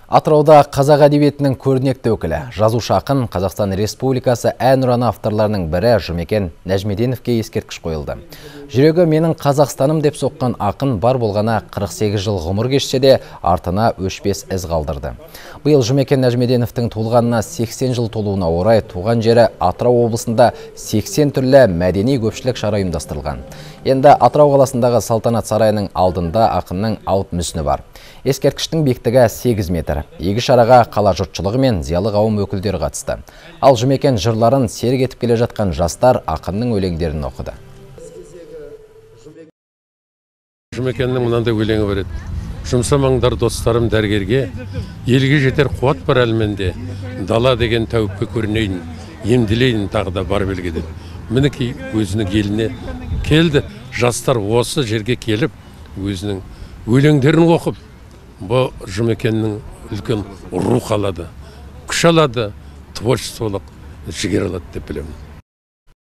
Атырауда қазақ әдебиетінің көрнекті өкілі, жазушы ақын, Қазақстан Республикасы әнұраны авторларының бірі Жұмекен Нәжмеденовке ескерткіш қойылды. Жүрегі менің Қазақстаным деп соққан ақын бар болғаны 48 жыл ғұмыр кешсе де, артына өшпес із қалдырды. Биыл Жұмекен Нәжмеденовтің туылғанына 80 жыл толуына орай туған жері Атырау облысында 80 түрлі мәдени көпшілік шара ұйымдастырылған. Енді Атырау қаласындағы Салтанат сарайының алдында ақынның алып мүсіні бар. Ескерткіштің биіктігі 8 метр. Игі шараға қала жұртшылығы мен зиялы қауым өкілдері қатысты. Ал Жұмекен жырларын серік етіп келе жатқан жастар ақынның өлеңдерін оқыды. Жұмекеннің мынандай өлеңі бар еді. Жұмсамаңдар достарым дәрігерге, елге жетер қуат бар әлі менде. Дала деген тәуіпке көрінейін, емделейін тағы да бар белге деп. Мінекей өзінің еліне келді. Жастар осы жерге келіп, өзінің өлеңдерін оқып, бұл Жұмекеннің үлкен рух алады, күш алады, творчестволық жігер алады деп білемін.